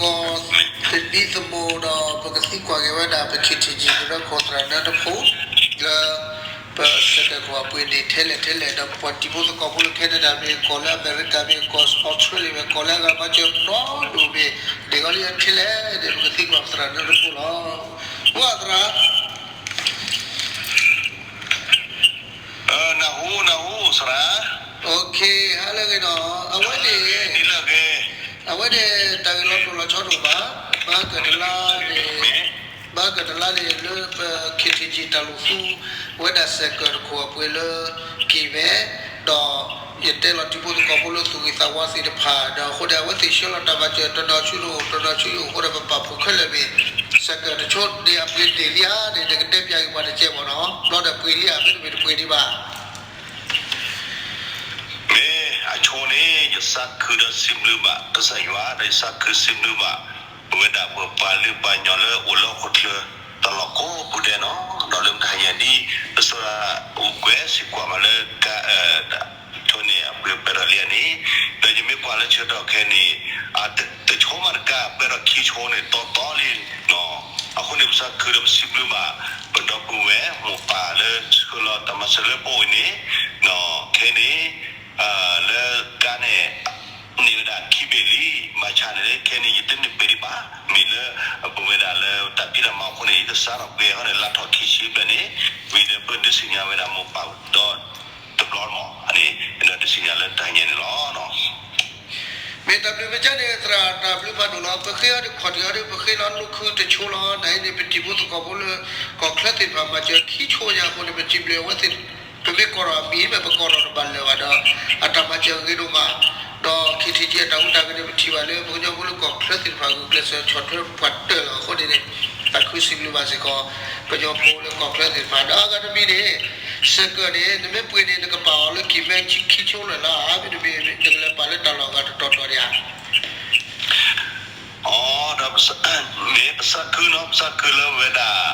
ကီး ပဒ်သိးမိၢ်ဒီး ပကသံကွၢ်က့ၤဝဲဒၣ် ပ ခ့ထံကံ ကရၢခိၣ်သရၣ်နၢတဖိ လၢ ပစဲးကၢးခိၣ်အပှ့ၤန့ၣ် ထဲလဲၣ်ထဲလဲၣ် ဒီးပှၤတံၤဖိသကိးဖိလၢ Canada မ့ၢ် ကီၢ်လၢအမဲရကၤမ့ၢ် ကီၢ် Australia မ့ၢ် ကီၢ်လၢအဂၤမၤစၢၤနီတဒူၣ်မ့ၢ် ဒ်အံၤလၢထဲလဲၣ်န့ၣ် ပကသံကွၢ်ပသရၣ်နၢတဖိလီၤ. အိၣ်သရၣ် နၢ်ဟူ နၢ်ဟူ သရၣ်. ဟါလၢအဂ့ၤဒီး အဝဲန့ၣ် အဝဲန့ၣ် တၢ်ဂ့ၢ်လီၤတိၢ်လီၤဆီတအိၣ်ဘၣ်. ဘၣ်ကတလါန့ၣ် ဘၣ်ကတလါန့ၣ် လၢပ ခ့ထံကံ တၢ်လူၤသူ ဝဲဒၣ်စဲးကၢးတခိၣ်အပှ့ၤလၢ ကံၢ်မဲ ဒီး ယတဲလီၤတံၤဖိသကိးဖိလၢသူၣ်ဂ့ၤသးဝါသ့ၣ်တဖၣ် ဒီးအဃိန့ၣ် အဝဲသ့ၣ်ဆှၢလီၤတၢ်မၤစၢၤ တနီၤဆူတအိၣ် တနီၤဆူတအိၣ်အဃိဒီး ပပာ်ဖှိၣ်ခဲလၢာ်မ့ၢ် စဲးကၢးတဆိန့ၣ်အပှ့ၤန့ၢ်လံဧါန့ၣ် နကတဲပၠးက့ၤပှၤတကဲမ့ၢ်နီၤ ဘျီဒီးပှ့ၤလံဧါ မ့တမ့ၢ်တပှ့ၤဒံးဘၣ်. မ့ၢ်အဆိန့ၣ် ယသးခုဒီးစံးဘျုးဘၣ် ကစၢ်ယွၤ ဒီးယသးခုစံးဘျုးဘၣ် ပဝဲဒၣ်ပပှၤလုၢ်ပှၤကညီလၢအိၣ်လၢဟီၣ်ခိၣ်ချၢ တၢ်လီၢ်ကိးပူၤဒဲးနီၤ ဒီးလၢမုၢ်တဟါညါဒ် ပသရၣ်အိၣ်ကွဲးစံးကွၢ်ဘၣ်လၢ ဆိန့ၣ် အပှ့ၤပၢၢ်ထီၣ်လံဧါန့ၣ် ဒီးယမ့ၢ်ကွၢ်လၢဆၢကတီၢ်ခဲအံၤန့ၣ် တဆိမးတကး ပၢၢ်ထီၣ်ခံဆိန့ၣ် တီတီလံနီၤ. အဃိန့ၣ် ပသးခုဒီးပစံးဘျုးဘၣ် ပဒီပုၢ်ဝဲၢ်မိၢ်ပၢ်လၢဆှၢလီၤတၢ်မၤစၢၤလၢပအိၣ်အံၤန့ၣ် ခဲအံၤန့ၣ် လၢကါန့ၣ် န့ၢ်ဝဲဒၣ်ခံဘ့ၣ်လံ ဘၣ်ဆၣ်န့ၣ် ခဲအံၤန့ၣ် ယတန့ၢ်ပှ့ၤဒံးဘၣ် မ့ၢ်လၢ ပဝဲဒၣ်လၢတၢ်ဖံးတၢ်မၤအဃိန့ၣ် ယကစးထီၣ်ပှ့ၤအဃိန့ၣ် လါထီၣ်ခံဆံဘျဲၣ်န့ၣ် ဝံၤဒီးပဒုးသ့ၣ်ညါဝဲဒၣ်မိၢ်ပၢ်ဒီး တဘျီမး အန့ၣ်ဒီးဒုးသ့ၣ်ညါလၢတၢ်ဟဲညါန့ၣ်လီၤ. မ့ၢ်တၢ်ဘျုးမ့ၢ်ကါန့ၣ် သရၣ်တၢ်ဘျုးဖးဒိၣ်လီၤ. ပဃ့အီၤဒုးခီၣ်ထံးအီၤဒုး ပဃ့လီၤလိၣ်ခုတဆိလီၤ. နၤအံၤန့ၣ် ပတံၤဖိသကိးဖိလၢ ကီၢ်ချၢသ့ၣ်တဖၣ် မၤစၢၤခံဆိညါအဃိန့ၣ် ပစံးဘျုးအဝဲသ့ၣ် ပမ့ၢ်ကိးထီၣ်အမံၤ မ့ၢ်ပကိးထီၣ်တဘၣ်လၢၤဘၣ်ဒီး အတၢ်မၤစၢၤဂ့ၤဒိၣ်မး ဒီး ခ့ထံကံ အတၢ်ဟူးတၢ်ဂဲၤန့ၣ် ပထံၣ်ဘၣ်လၢ ပကညီဖိလၢကီၢ်ချၢသ့ၣ်တဖၣ် ဂုာ်ကျဲးစၢးဆီၣ်ထွဲပှၤတၢၢ်လီၤအဃိန့ၣ် သးခုစံးဘျုးဘၣ်စ့ၢ်ကီး ကညီဖိလၢကီၢ်ချၢသ့ၣ်တဖၣ် ဒီးအဂၤတမံၤန့ၣ် စဲးကၢးန့ၣ် နမ့ၢ်ပှ့ၤန့ၣ် နကပာ်အီၤလၢကံၢ်မဲခံဆိလၢ်လၢ် မ့တမ့ၢ် နကလဲၤပာ်လၢတၢ်လီၢ်အဂၤတတီၤတီၤဒံးဧါ. အီ ဒီး မ့ၢ်ပသးခုနီၤ ပသးခုလၢဝဲဒၣ်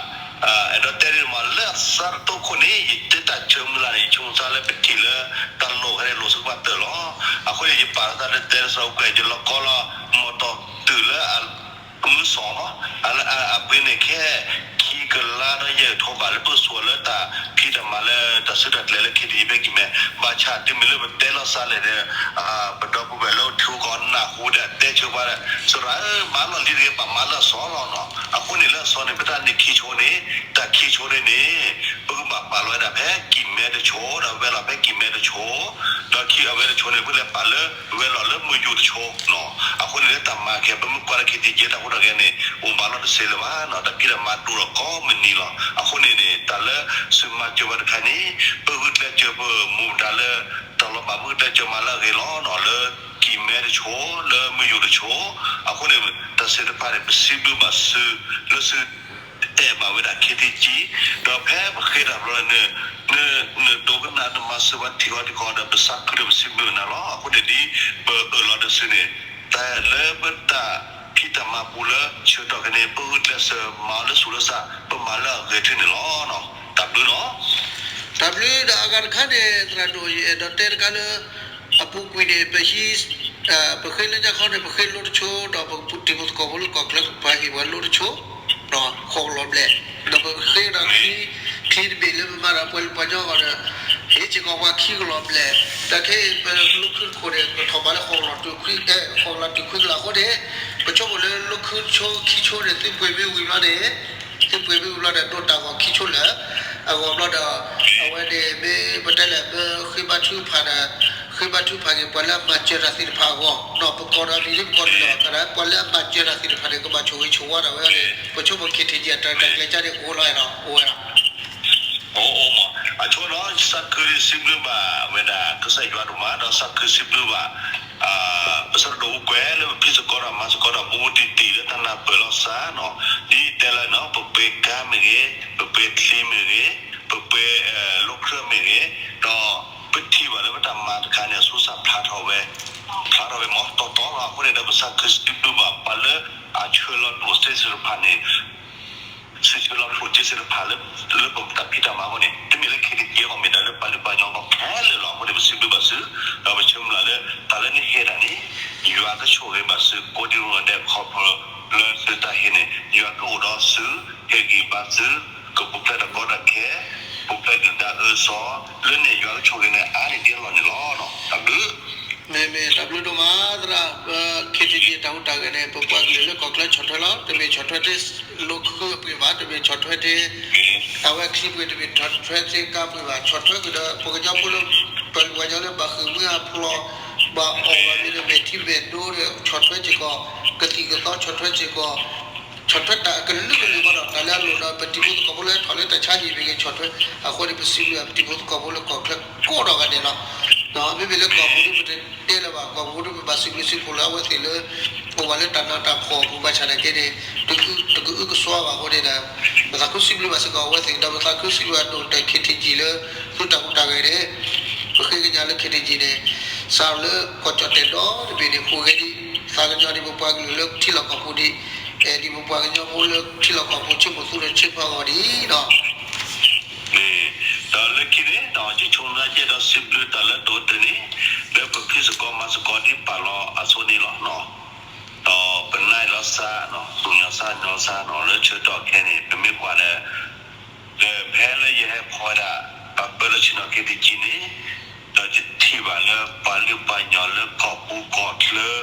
အဲၣ်ဒိးတဲဒ်န့ၣ်မး လၢအသးတတိၢ်ခိၣ်န့ၣ် ယတဲတၢ်ဆၢမုၢ်လၢ်န့ၣ် ယဆိကမိၣ်သးလၢပထံၣ်လၢ တၢ်လိၣ်ဖဲန့ၣ်လိၣ်ဆူပှၤတၢၢ်လီၤ. အဃိန့ၣ် ယပာ်လီၤသးလၢတဲလၢသရၣ်အိၣ်ကွဲး ယလီၤကီလီၤ မီၢ်တီၢ်တုၤလၢ မုၢ်စီၤလီၤ. အပှ့ၤန့ၣ်ခဲ ခံကလးဒီးယဲၢ်ကထိဘးလၢပကစိာ်လၢတၢ်ဖံးတၢ်မၤလၢတၢ်ဆၢတၢ်ကျဲၤလၢ ခ့ထံကံ ဖဲကံၢ်မဲ ဘၣ်ဆၣ်တုၤမ့ၢ်လၢပတဲလီၤသးလဲၣ်ဒီး ပဒီပုၢ်ဝဲၢ်လၢထံဂုၤကီၢ်ဂၤနၢ်ဟူဒီးတဲဆၢပှၤဒီး သရၣ်ဧၢ မၤလီၢ်လံတဂ့ၤ ပမၤလၢအစီလီၤနီၤ. အဃိန့ၣ်လၢအစီန့ၣ် ပတၢ်န့ၢ်ခံဆိန့ၣ် တၢ်ခံဆိန့ၣ်န့ၣ် ပကဘၣ်ပာ်လီၤဝဲဒၣ်ဖဲကံၢ်မဲတဆိ ဒီးဝဲလီၤဖဲကံၢ်မဲတဆိ ဒီးခံအဝဲတဆိန့ၣ် ပလဲၤပာ်လၢ ဝဲလီၤလၢမုၢ်ယူာ်တဆိနီၤ. အဃိန့ၣ်လၢတၢ်မၤခဲ ပမ့ၢ်ကွၢ်လၢ ခ့ထံကံ တၢ်ဟူးတၢ်ဂဲၤန့ၣ် အိၣ်မးလီၤတစဲးလၢၤဘၣ်နီၤ. တၢ်ဖံးတၢ်မၤဒိၣ်ဒီးကိးမုၢ်နံၤလီၤ. အဃိန့ၣ်န့ၣ် တၢ်လၢသုမၤစၢၤဝဲတခါန့ၣ် ပဂုာ်ကျဲးစၢးပမူဒါလၢ တၢ်လီၤဘၣ် ပဂုာ်ကျဲးစၢးမၤလၢအဂ့ၤလီၤနီၤ. လၢကံၢ်မဲတဆိ လၢမုၢ်ယူာ်တဆိ အဃိန့ၣ် တၢ်သ့ၣ်တဖၣ်န့ၣ် ပစံးဘျုးဘၣ်သု လၢသု အဲၣ်ဘၣ်ဝဲဒၣ် ခ့ထံကံ ဒီးဖဲပဃ့တၢ်ဘျီန့ၣ် နဒိကနၣ်နမၤစၢၤပှၤထံၣ်ဃီထံၣ်ဃီဒီး ပသးခုဒီးပစံးဘျုးနၤလီၤ. အဃိန့ၣ်ဒ်ပအၢၣ်လီၤဒီးသုန့ၣ် တၢ်လၢပတၢ်ဖံးတၢ်မၤပူၤလၢဆၢကတီၢ်ခဲအံၤန့ၣ် ပဂုာ်ကျဲးစၢးမၤအီၤလၢသူၣ်လၢသး ပမၤလၢအဂ့ၤထၢန့ၣ်လီၤ. တၢ်ဘျုးလီၤ. တၢ်ဘျုးဒီးအဂၤတခါန့ၣ် သရၣ်ဒိၣ် ယအဲၣ်ဒိးတဲတခါလၢ အပူၤကွံာ်န့ၣ် ပဟံး ပဃ့လၢညါခီန့ၣ် ပဃ့လိတဆိ ဒီးပတံၤဖိသကိးဖိလၢကီၢ်ချၢကပၤဟ့ၣ်ပှၤလိတဆိ ဒီးဃိးကလီၤဘျဲၣ်, ဒီးပဃ့ဒီးချံ ချံတဘ့ၣ်လၢပမၤဒီးပှၤလုၢ်ပှၤကညီအဂီၢ်ဒီး ဟ့ၣ်စ့ၢ်ကီးပှၤခံကလီၤဘျဲၣ်, ဒီးခဲအံၤပလိၣ်ခုတခိၣ်န့ၣ် ပထီၣ်ဘးလၢဃိးကလီၤတုၤခွံ, ဃိးကလီၤတုၤခွံကလီၤအဃိန့ၣ် ပဆိကမိၣ်လၢလိၣ်ခုတဆိခံဆိန့ၣ် သုပှ့ၤမ့ၢ်ဝံၤဘျီန့ၣ် သုပှ့ၤမ့ၢ်ဝံၤဘျီဒီး ဒိးတၢ်ဂီၤခံဆိလၢ အဂီၢ်ဘျီဒီး အဝဲန့ၣ်မ့ၢ်ပတဲလဲၣ် မ့ၢ်ဃ့ဘါထုကဖၣ်ဒီး ဃ့ဘါထုကဖၣ်က့ၤ ပှၤလၢအမၤစၢၤတၢ်သ့ၣ်တဖၣ်အဂီၢ်, ဒီးပကိးဒီးလံာ်လၢပကိးလီၤ သရၣ် ပှၤလၢအမၤစၢၤတၢ်သ့ၣ်တဖၣ်န့ၣ် ကဘၣ်ဆိၣ်ဂ့ၤဆိၣ်ဝါဒၣ်ဝဲန့ၣ် ပဆိကမိၣ် ခ့ထံကံ အတၢ်ရဲၣ်တၢ်ကျဲၤကါန့ၣ် အိၣ်လီၤအဲၣ်လီၤ အိၣ်ဝဲလီၤ. အိၣ်အိၣ်မး အဆိနီၤ သးခုစံးဘျုးဘၣ်ဝဲဒၣ် ကစၢ်ယွၤဒိၣ်မး ဒီးသးခုစံးဘျုးဘၣ် ပသရၣ်ဒိၣ်အိၣ်ကွဲးလၢပဖံးသကိးဒီးမၤသကိးဒီး ဘူးဘူးတံၢ်တံၢ်လၢတၢ်နၢ်ပၢၢ်လီၤသးနီၤ, ဒ်တဲလၢနီၤ ပပှ့ၤကါမ့ၢ်ဂ့ၤ, ပပှ့ၤချံမ့ၢ်ဂ့ၤ, ပပှ့ၤလိၣ်ခုမ့ၢ်ဂ့ၤ, ဒီးပထံၣ်ဘၣ်လၢပတၢ်မၤတခါန့ၣ် အသူၣ်စၢ်ဖျါထီၣ်ဝဲ, ဖျါထီၣ်ဝဲမးတီတီလီၤ. အဃိန့ၣ်ဒီး ပသးခုစံးဘျုးဘၣ်ပှၤလၢအဆှၢလီၤကျိၣ်စ့သ့ၣ်တဖၣ်န့ၣ် သုဆှၢလီၤကျိၣ်စ့သ့ၣ်တဖၣ်လၢ လၢပတၢ်ဖံးတၢ်မၤအဂီၢ်န့ၣ် တမ့ၢ်လၢခ့ထံကံအဂီၢ် မ့ၢ်ဒၣ်လၢပှၤလုၢ်ပှၤကညီအဂီၢ်ခဲလၢာ်လီၤ. အဃိန့ၣ် ပစံးဘျုးဘၣ်သု ဒီးပဆၢမုၢ်လၢ်လၢ တၢ်လၢနဟ့ၣ်ဒၣ်န့ၣ် ယွၤကဆိၣ်ဂ့ၤဘၣ်သု ကိးဒံရူၢ်ဒဲးခီဖျိ န့ၣ်အါန့ၢ်ဒ်အလီၢ်န့ၣ်လီၤ. တၢ်ဘျုး, မ့ၢ်မ့ၢ်တၢ်ဘျုးဒိၣ်မးသရၣ်, ပ ခ့ထံကံ တၢ်ဟူးတၢ်ဂဲၤန့ၣ် ပပှၤကလုာ်လၢကီၢ်ချၢဆီၣ်ထွဲလီၤ. တမ့ၢ်ဆီၣ်ထွဲတ့ၢ်လိာ်ခုအပှ့ၤဘၣ်, တမ့ၢ်ဆီၣ်ထွဲတ့ၢ် အဝဲချံပှ့ၤ, တမ့ၢ်ဆီၣ်ထွဲတ့ၢ်ကါပှ့ၤဘၣ်, ဆီၣ်ထွဲကဒီး ပှၤကညီဖိလၢ ပှၤလုၢ်ပှၤကညီလၢဘၣ်ဃ့ၢ်မှံဟးဖျိး, ဘၣ်အီၣ်ဘၣ်မ့ၢ်ဒီးမဲာ်ထံမဲာ်နိဒီး ဆီၣ်ထွဲစ့ၢ်ကီး, ကသံၣ်ကသီဆီၣ်ထွဲစ့ၢ်ကီး, ဆီၣ်ထွဲတၢ်အကလုာ်ကလုာ်ဃီဒီး တၢ်လၢအလိၣ်ဒီး ပတံၤဖိသကိးဖိလၢဟဲထီၣ်လၢတၢ်ဆါဟံၣ်မ့ၢ်ဂ့ၤ ဆီၣ်ထွဲ, အဃိန့ၣ် ပစံးဘျုးပတံၤဖိသကိးဖိလၢကီၢ်ချၢကိးဒီးဂၤဒဲးလီၤ. မ့မ့ၢ်လၢကီၢ်ပူၤဒ်ပတတဲလၢၤဘၣ်, ကီၢ်ပူၤဒ်ပဘၣ်စံးဘျုးစံးဖှိၣ်လၢအဝဲသ့ၣ်လၢ အိၣ်ဘၣ်လၢတၢ်နးတၢ်ဖှီၣ်အပူၤဘၣ်ဆၣ်နာ်က့န့ၣ် တကအုကစွါဘၣ်အဃိန့ၣ်ဒီး ပသးခုစံးဘျုးဘၣ်စ့ၢ်ကီးအဝဲသ့ၣ် ဒီးပသးခုစံးဘျုးဘၣ်ဒိၣ်ကတၢၢ် ခ့ထံကံ လၢ သုတၢ်ဟူးတၢ်ဂဲၤန့ၣ်, ပဃ့ကညးလၢ ခ့ထံကံ န့ၣ် စးထီၣ်လၢကီၢ်ကၠီၣ်တဲၣ်ဒီတဘ့ၣ်န့ၣ် ဟူးဂဲၤဒံးသးကညီၤဒံးပပှၤကလုာ်လၢထံလီၢ်ကီၢ်ပူၤဒံး, အဲၣ်ဒံးပပှၤကညီဖိလၢထံလီၢ်ကီၢ်ပူၤ ဆ့မိၣ်သူဒီးဆ့ဖီဂီၢ်ဒံးဒီး ဒီးလၢခံန့ၣ် ယဆိကမိၣ်ကဲဒီးစံးဘျုးတၢ်လၢဒိၣ်ကတၢၢ်န့ၣ် လၢပဖံးစ့ၢ်ကီးမၤစ့ၢ်ကီးဒ်ပာ်လီၤအသိးန့ၣ်လီၤ. ဒီးပနၢ်အ့ၣ်လီၤစၢ်, သူၣ်ညီစၢ်ညီစၢ်နီၤ လၢဆၢကတီၢ်ခဲအံၤန့ၣ် ပမ့ၢ်ကွၢ်ဒီး ဒီးဖဲလၢယဟဲဖီဝဲဒၣ် ပှၤပၢလၢဆ့ၣ်နီၤ ခ့ထံကံ န့ၣ်, ဒီးယထံၣ်ဘၣ်လၢပှၤလုၢ်ပှၤကညီလၢကီၢ်ပူၤကီၢ်ချၢ ဒီ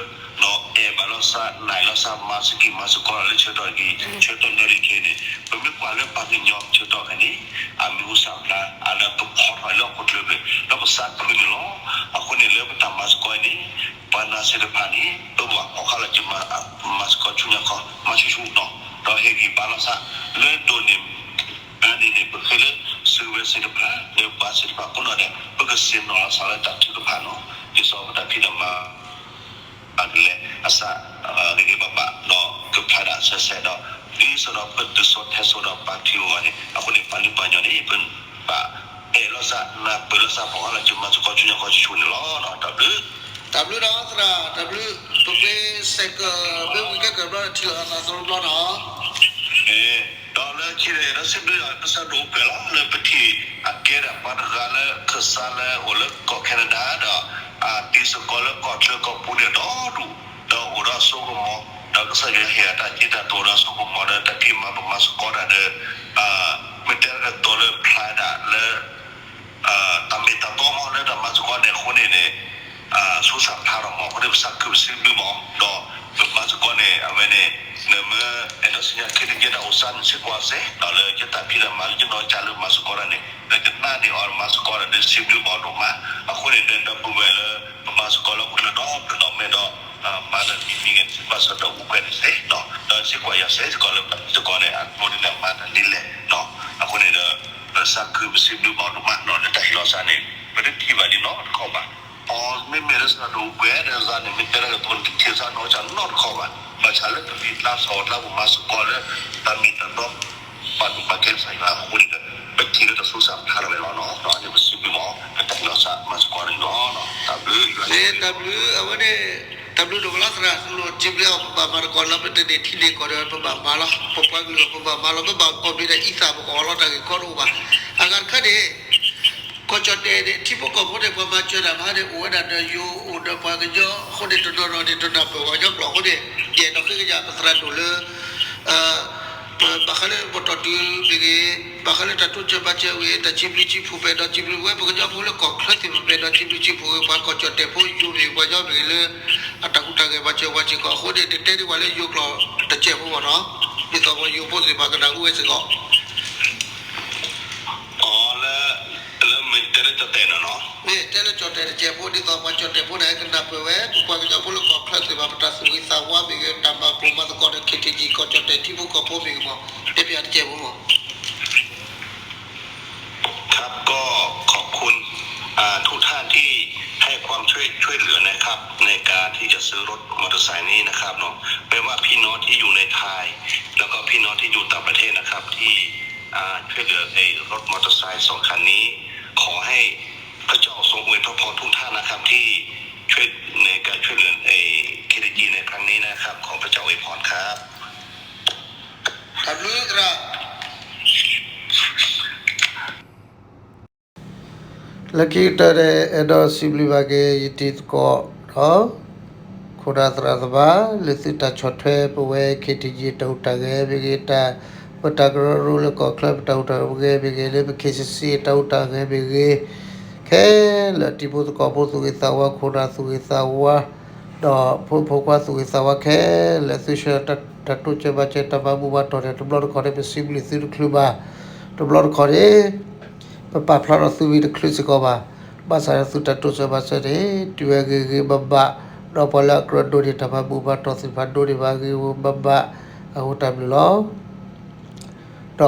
းအဲၣ်ဘၣ်လီၤစၢ် နၢ်လီၤစၢ် မၤစ့ၢ်ကီးမၤစ့ၢ်ကီးလၢဆၢကတီၢ်ခဲအံၤ, ဆၢကတီၢ်နၢၤလံခဲအံၤန့ၣ် ပမ့ၢ်ကွၢ်လၢပှၤကညီဆၢကတီၢ်ခဲအံၤန့ၣ် အမံၤဟူသၣ်ဖျါ အလၢကဖီထီၣ်လၢဟီၣ်ခိၣ်ချၢဘ့ၣ် လၢပသးခုန့ၣ်လီၤ. အဃိန့ၣ်လၢပတၢ်မၤစ့ၢ်ကီးအံၤန့ၣ် ပှၤနၤသ့ၣ်တဖၣ်န့ၣ် ပဘၣ်ဖီၣ်ဃာ်လီၤက့ၤ မၤစ့ၢ်ကီးဆူညါခီ မၤဆူၣ်ဆူၣ်နီၤ ဒီးဟ့ၣ်ဂံၢ်ဘါလီၤစၢ် လၢဒိၣ်န့ၣ် အန့ၣ်န့ၣ် ပဃ့လၢ စံးဝဲသ့ၣ်တဖၣ် လၢပှၤသ့ၣ်တဖၣ်အဃိနီၤဒီး ပကဆ့ၣ်နီၤလီၤစၢ်လၢတၢ်ထုကဖၣ်နီၤ ဒ်သိးပတၢ်ဖံးတၢ်မၤ အကလဲၤအစး ဂ့ၤဂ့ၤဘၣ်ဘၣ် ဒီးကဖျါဒၣ်ဆဲးဆဲးဒီး ဒ်သိးဒီးပတုၤစိၤထဲစိၤဒီးပာ်ထံအဂီၢ်န့ၣ် အဃိန့ၣ် ပှၤလုၢ်ပှၤကညီန့ၣ် ပဘၣ်အဲၣ်လီၤစၢ် နၢ်ပၢၢ်လီၤစၢ် ဖီၣ်ဃာ်လီၤက့ၤမၤစ့ၢ်ကီးဆူညါခီဆူၣ်ဆူၣ်န့ၣ်လီၤ. တၢ်ဘျုး တၢ်ဘျုးဒီးသရၣ် တၢ်ဘျုး ပပှ့ၤစဲးကၢး မ့ၢ်ဝံၤကဲကၢးဘျီဒီးထံၣ်လိာ်သးသီတဘျီနီၤ. ဒီးလၢခံန့ၣ် ဒီးစံးဘျုးဒီး ပစံးဘျုးအိၣ်ဖျဲၣ်လီၤ လၢပထံၣ်အကဲဒၣ်ပှၤတဂၤလၢခၢၣ်စးလၢအိၣ်လၢကီၢ် Canada ဒီး တံၤသကိးလၢကီၢ်ချၢကီၢ်ပူၤန့ၣ်ဒီဒူၣ် ဒီးအိၣ်ဒီးအစိကမီၤ ဒီးကစၢ်ယွၤဟ့ၣ်အတၢ်စံးတၢ်ကတိၤဒီးအစိကမီၤဒီး တၢ်ဖံးမၤပမၤစ့ၢ်ကီးတၢ်ဒီး မ့ၢ်တဲတၢ်ကတိၤလၢဖျါဒၣ်လၢ တၢ်မ့ၢ်တၢ်တီမ့ၢ်လၢတၢ်မၤစ့ၢ်ကီးန့ၣ် အဃိန့ၣ်န့ၣ် သူၣ်စၢ်ဖျါထီၣ်မး အဃိန့ၣ် ပသးခုပစံးဘျုးမး ဒီးပမၤစ့ၢ်ကီးန့ၣ် အဝဲန့ၣ် နမ့ၢ်အဲၣ်ဒိးသ့ၣ်ညါ ခ့ထံကံတၢ်အိၣ်သးန့ၣ်စ့ၢ်ကီးစ့ၢ် ဒီးလၢယတၢ်ဖံးတၢ်မၤလၢယနီၢ်ကစၢ်လၢမၤစ့ၢ်ကီးတၢ်န့ၣ် လၢယနာ်န့ၢ်အီၤမၤစ့ၢ်ကီးတၢ်ဒီးစံးဘျုးမးဒိၣ်မး အဃိန့ၣ် ဒီပုၢ်ဝဲၢ်လၢ ပမၤစ့ၢ်ကီးလၢဟီၣ်ခိၣ်ချၢဒီဖျၢၣ်ဒီးမဲာ်ဒီး မၤတၢ်ဒ်မ့ၢ်ဂ့ၤ စံးဘၣ်စၢၤဒီးအူကွဲးန့ၣ်စ့ၢ် ဒီးစ့ၢ်ကီးယၤစ့ၢ်ကီးလၢပစ့ၢ်ကီးန့ၣ် အဒိန့ၣ်မၤတၢ်ဒ်လဲၣ် အဃိန့ၣ်ဒီး ပသးခုပစံးဘျုးမးဒိၣ်မးနီၤ လၢတၢ်ဟ့ၣ်လီၤစၢ်န့ၣ် ပတထံၣ်ဘၣ်ဒ်နီတခီဘၣ် အမ့မ့ၢ်လၢစးဒိၣ်အူကွဲးဒီးစးန့ၣ် မ့ၢ်တဲတၢ်ကတိၤန့ၣ် တထံၣ်စးနီၢ်စၢ်နီတခီဘၣ် ဘၣ်ဆၣ်လၢပမ့ၢ်တၢ်ဆီၣ်တၢ်ပမၤစ့ၢ်ကီးလၢ တၢ်မ့ၢ်တၢ်တီ ပာ်ဒိၣ်ပာ်ကဲကစၢ်ယွၤအဃိန့ၣ်ဒီး ပထံၣ်လၢတၢ်သူၣ်စၢ်ဖျါထီၣ်ဝဲလီၤနီၤ ဒီးန့ၣ်ပစံးဘျုးမး ပတၢ်ဟ့ၣ်လီၤစၢ်မၤစ့ၢ်ကီးန့ၣ်လီၤ တၢ်ဘျုး တၢ်ဘျုး အဝဲန့ၣ် တၢ်ဘျုးဒိၣ်မးလီၤသရၣ် လီၤစံးဘျုးအီၤ ပဘၣ်မၤသကိးလၢပတန့ၢ်ထံန့ၢ်ကီၢ်ဒီး ပဘၣ်မၤလီၤ ပပှၤကလုာ်အီၤ ပဘၣ်မၤလီၤ ပဘၣ်အီၣ်ဘ့ၣ်ဒီးအံသၣ် ပကအီၣ်လီၤတၢ်ဂ့ၢ်ကီတအိၣ်ဘၣ် အဂၤတခါန့ၣ် ကီၢ်ကၠီၣ်တဲၣ်န့ၣ် ထံဖိကီၢ်ဖိန့ၣ် ပှၤမၤစၢၤတၢ်မးန့ၣ် အိၣ်ဝဲဒၣ်ဒီးယိၤ အိၣ်ဒီးပှၤကညီအဃိန့ၣ် တနီၤနီၤန့ၣ် တနၢ်ပၢၢ်ပှၤကညီကျိာ်အဃိန့ၣ် ယအဲၣ်ဒိးဃ့ကညးပသရၣ်ဒိၣ်လၢ ဘၣ်ဃးလၢပတီၢ်တုၤမ့ၢ်ဂ့ၤ, ဘၣ်ဃးလၢတၢ်တိစၢၤမၤစၢၤမ့ၢ်ဂ့ၤ, တၢ်စံးဘျုးစံးဖှိၣ် ပအဲၣ်ဒိးစံးဘျုးဝဲ ပကညီဖိလၢကီၢ်ချၢသ့ၣ်တဖၣ် ပအဲၣ်ဒိးစံးဘျုးစံးဖှိၣ်ဝဲ ပှၤကီၢ်ကၠီၣ်တဲၣ်ဖိ ယိၤမ့ၢ်ဂ့ၤ ပှၤကညီမ့ၢ်ဂ့ၤလၢ အတၢ်ဟူးတၢ်ဂဲၤမၤစၢၤပှၤစ့ၢ်ကီးအဃိန့ၣ် တတဲဒ်ပှၤလၢယိၤကျိာ်တစဲးဖိဘၣ်နီၤ, ဒ်သိးပှၤယိၤဖိသ့ၣ်တဖၣ်ကနၢ်ဟူဝဲစ့ၢ်ကီး မ့ၢ်တဲလၢကီၢ်တဲၣ်တစဲးဖိ ဒ်သိးပှၤကၠီၣ်တဲၣ်ဖိန့ၣ် ကနၢ်ပၢၢ်ဝဲ ပပှၤကညီဖိလၢကီၢ်ချၢသ့ၣ်တဖၣ် ပတၢ်သူၣ်ဂ့ၤသးဝါမ့ၢ်ဂ့ၤ တၢ်မၤပှိၢ်မၤသကိးဒီး ခ့ထံကံ ကီၢ်ကၠီၣ်တဲၣ်ထံဖိကီၢ်ဖိမ့ၢ်ဂ့ၤမး တဲပၠးတစဲးဖိမး ครับ ก็ขอบคุณอ่าทุกท่านที่ให้ความช่วยช่วยเหลือนะครับในการที่จะซื้อรถมอเตอร์ไซค์นี้นะครับเนาะ ไม่ว่าพี่น้องที่อยู่ในไทยแล้วก็พี่น้องที่อยู่ต่างประเทศนะครับที่อ่าช่วยเหลือไอ้รถมอเตอร์ไซค์สองคันนี้ ขอให้พระเจ้าทรงอวยพรทุกท่านนะครับที่ช่วยในการช่วยเหลือไอ้เคดีจีในครั้งนี้นะครับ ขอพระเจ้าอวยพรครับ လၢခံကတၢၢ်န့ၣ် အဲၣ်ဒိးစံးဘျုးဘၣ်က့ၤ ယတံၤသကိးဒီး ခိၣ်နၢ်သရၣ်သမါ လၢသုတၢ်ဆီၣ်ထွဲပဝဲ ခ့ထံကံ တၢ်ဟူးတၢ်ဂဲၤမ့ၢ်ဂ့ၤ, တၢ် ပတၢ်ကရၢကရိလၢကီၢ်ချၢ ပတၢ်ဟူးတၢ်ဂဲၤမ့ၢ်ဂ့ၤ, လၢပ ခ့စံၣ်စံၣ် တၢ်ဟူးတၢ်ဂဲၤမ့ၢ်ဂ့ၤ, ခဲလၢာ် တံၤဖိသကိးဖိသူၣ်ဂ့ၤသးဝါ ခိၣ်နၢ်သူၣ်ဂ့ၤသးဝါ ဒီးဖိမုၣ်ဖိခွါသူၣ်ဂ့ၤသးဝါခဲလၢာ် သုဆှၢတၢ်တိစၢၤမၤစၢၤ တၢ်မၤဘူၣ်မၤတီၢ်န့ၣ် တဘျီတခီၣ်န့ၣ် ပစံးဘျုးသုတချုးဘၣ်. တဘျီတခီၣ်န့ၣ် ပပာ်ဖျါထီၣ်သုမံၤတချုးစ့ၢ်ကီးဘၣ်. ဘၣ်ဆၣ်ဒီးသုတၢ်တိစၢၤမၤစၢၤန့ၣ် တုၤဝဲဂ့ၤဂ့ၤဘၣ်ဘၣ်, ဒီးပှၤလၢအကြၢးဒိးန့ၢ်တၢ်မၤဘူၣ်မၤတီၢ်သ့ၣ်တဖၣ် ဒိးန့ၢ်ဘၣ်ဂ့ၤဂ့ၤဘၣ်ဘၣ်အဃိ တၢ်ဘျုးလီၤ. ဒီးပှၤမၤ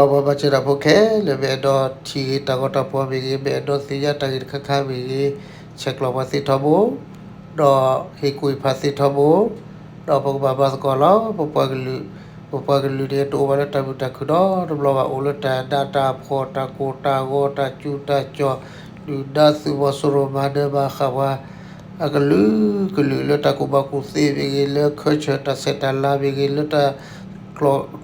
စၢၤတၢ်ဖိခဲလၢာ် မ့ၢ်အဲၣ်ဒိးထံၣ်ဂ့ၤတၢ်ဂီၤတၢ်ဖီၣ်မ့ၢ်ဂ့ၤ, မ့ၢ်အဲၣ်ဒိးသ့ၣ်ညါတၢ်ဂ့ၢ်တခါခါမ့ၢ်ဂ့ၤ, ဆဲးကျိးပှၤသ့ထီဘိ, ဒီးဟ့ၣ်ကူၣ်ဟ့ၣ်ဖးသ့ထီဘိ, ဒီးပကဘၣ်မၤသကိးလီၤ. ပပှၤကလုာ်, ပပှၤကလုာ်န့ၣ် တအိၣ်ဘၣ်လၢတၢ်မုာ်တၢ်ခုၣ်နီတဘျီဘၣ်, အိၣ်လၢတၢ်နးတၢ်ဖှီၣ် တၢ်ကိၢ်တၢ်ဂီၤ တၢ်စူၤတၢ်ကၠီၣ်, ဒုၣ်ဒါသုးမီၤစိရိၤမၤနၢၤမၤဃၣ်ပှၤ အကလုာ်ကလုာ်လၢတၢ်ကူၣ်ဘၣ်ကူၣ်သ့မ့ၢ်ဂ့ၤ, လၢခၢၣ်စၢၢ်တၢ်ဆဲးတၢ်လၤမ့ၢ်ဂ့ၤ, လၢတၢ်ကျီၢ်လံၤလဲၢ်မ့ၢ်ဂ့ၤ, ကလုာ်က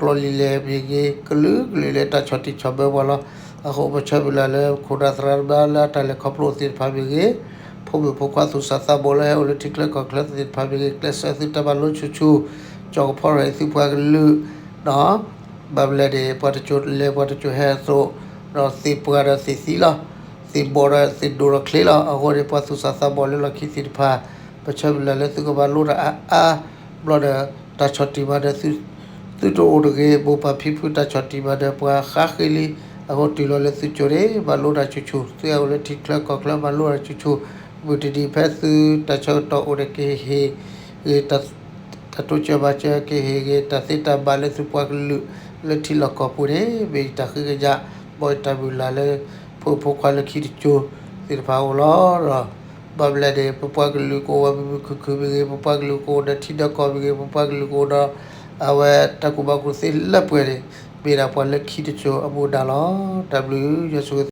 လုာ်လၢတၢ်ဆီၣ်တံၢ်ဆီၣ်ဘၢပှၤလီၤ. အဃိပဆၢမုၢ်လၢ်လၢ ခိၣ်နၢ်သရၣ်သမါလၢအတၢ်လဲၤခီဖျိသ့ၣ်တဖၣ်မ့ၢ်ဂ့ၤ, ဖိမုၣ်ဖိခွါသူၣ်စၢ်သးဘီၣ်လၢဟဲအိၣ်လၢထံချၢကီၢ်ချၢသ့ၣ်တဖၣ်မ့ၢ်ဂ့ၤ, ကျဲးစၢးသုတၢ်မၤလိဆူၣ်ဆူၣ်, ကၠီၣ်ကဖီထီၣ်အံၤသုပှၤကလုာ်, ဘၣ်မနုၤလဲၣ်န့ၣ် ပှၤတစိၤလဲၤပှၤတစိၤဟဲအသိး, ဒီးသ့ၣ်ပှၢ်ဒီးသ့ၣ်သံလီၤ. သ့ၣ်ဘီၣ်ဒီးသ့ၣ်ဒိၣ်ဒီးချ့လီၤ. အဃိန့ၣ် ပှၤသူၣ်စၢ်သးဘီၣ်လၢလီၢ်ခံသ့ၣ်တဖၣ်, ပဆၢမုၢ်လၢ်လၢသုကမၤလိတၢ်အါအါ, ဘျီဒီး တၢ်ဆီၣ်တံၢ်မၤနၢၤသု, သုတအိၣ်တဂ့ၤ, ဘိးပၢ်ဖံဖုတၢ်ဆီၣ်တံၢ်မၤနၢၤပှၤဃါဃ့လံ. အဃိတုၤလီၤလၢသုစိၤန့ၣ် မၤလိတၢ်ဆူၣ်ဆူၣ်, သုဟဲအိၣ်လၢထံချၢကီၢ်ချၢမၤလိတၢ်ဆူၣ်ဆူၣ်, မုၢ်တနံၤဖဲသုတၢ်ဆၢကတီၢ်အိၣ်န့ၣ် ကဟ့ၣ်ဂ့ၤ တၢ်တိစၢၤမၤစၢၤ ကဟ့ၣ်ဂ့ၤတၢ်သ့တၢ်ဘၣ်လၢသုပှၤကလုာ် လၢထံလီၢ်ကီၢ်ပူၤန့ၣ် မ့ၢ်ယတၢ်ဃ့ကညး, ဘၣ်ယတၢ်မုၢ်လၢ်လၢ ဖိမုၣ်ဖိခွါလၢခံတစိၤသ့ၣ်တဖၣ်အအိၣ်လီၤ. ဒီးဘၣ်မနုၤလဲၣ်န့ၣ် ပပှၤကလုာ်ကအိၣ်ဝဲမုာ်မုာ်ခုၣ်ခုၣ်မ့ၢ်ဂ့ၤ, ပပှၤကလုာ်ကအိၣ်ဒီးထံဒီးကီၢ်မ့ၢ်ဂ့ၤ, ပပှၤကလုာ်ကအိၣ်ဒီး အဝဲတၢ်ကူၣ်ဘၣ်ကူၣ်သ့လၢပှဲၤန့ၣ် မ့ၢ်ဒၣ်ပှၤလၢခံတစိၤအမူဒါလီၤ. တၢ်ဘျုးယွၤဆိၣ်ဂ့ၤ